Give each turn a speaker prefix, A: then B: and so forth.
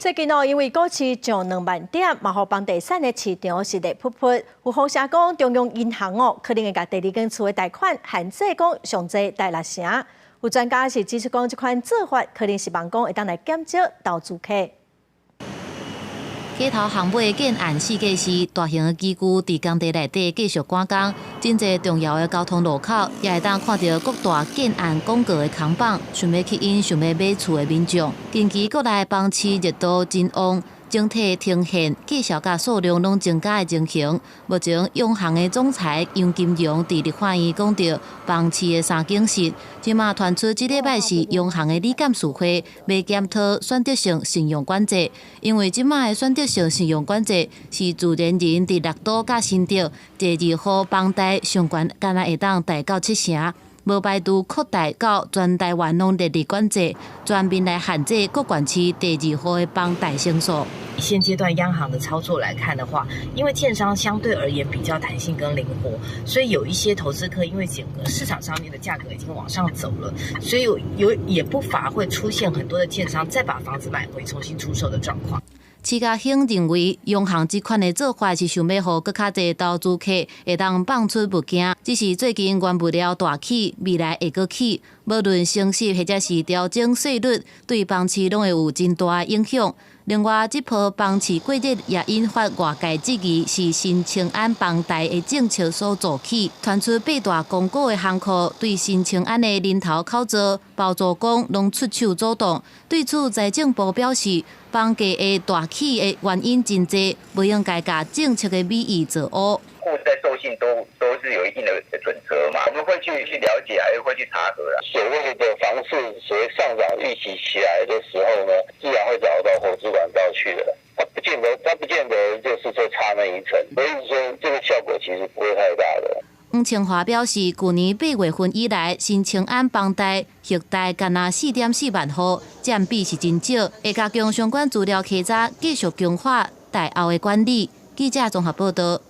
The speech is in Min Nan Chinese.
A: 最近哦，因為股市上2萬點，嘛予房地產的市場是熱噗噗。有風聲講，中央銀行哦，可能會共第二間厝的貸款限制講上濟貸6成。有專家是指出講，這款做法可能是望講會當來減少投資客。
B: 街頭巷尾建案設計師，大型的機具佇工地內底繼續趕工，真濟重要的交通路口也會當看著各大建案廣告的扛棒，想欲吸引想欲買厝的民眾。近期國內房市熱度真旺，整體呈現價數佮數量攏增加的情形。目前央行的總裁楊金龍佇立法院講著房市的三警訊，這馬傳出這禮拜是央行的理監事會欲檢討選擇性信用管制，因為這馬的選擇性信用管制是自然人佇六都佮新竹第二戶房貸上懸，敢若會當貸到7成。無排除擴大到全台灣攏列入管制，全面來限制各縣市第二戶的房貸成數。
C: 以現階段央行的操作來看的話，因為建商相對而言比較彈性跟靈活，所以有一些投資客因為整個市場上面的價格已經往上走了，所以有也不乏會出現很多的建商再把房子買回重新出售的狀況。
B: 徐家興認為，央行這款的做法是想欲予閣較濟投資客會當放出物件，只是最近原物料大起，未來會閣起，無論升息或者是調整稅率，對房市攏會有真大的影響。另外，這波房市過熱也引發外界質疑，是新青安房貸的政策所助起。傳出八大公股的行庫對新青安的人頭口座包租公攏出手阻擋。對此，財政部表示，房價會大起的原因真濟，無應該共政策的美意做烏。
D: 戶在授信都是有一定的準則嘛，我們會去了解，還會去查核啦。
E: 所謂的房市所謂上漲預期起來的時候呢，自然會找到投資管道去的。它不見得就是說差那一層，所以說這個效果其實不會太大的。
B: 黃清華表示，去年8月份以來，新青安房貸核貸干焦4.4萬戶，佔比是真少，會加強相關資料稽查，繼續強化貸後的管理。記者綜合報道。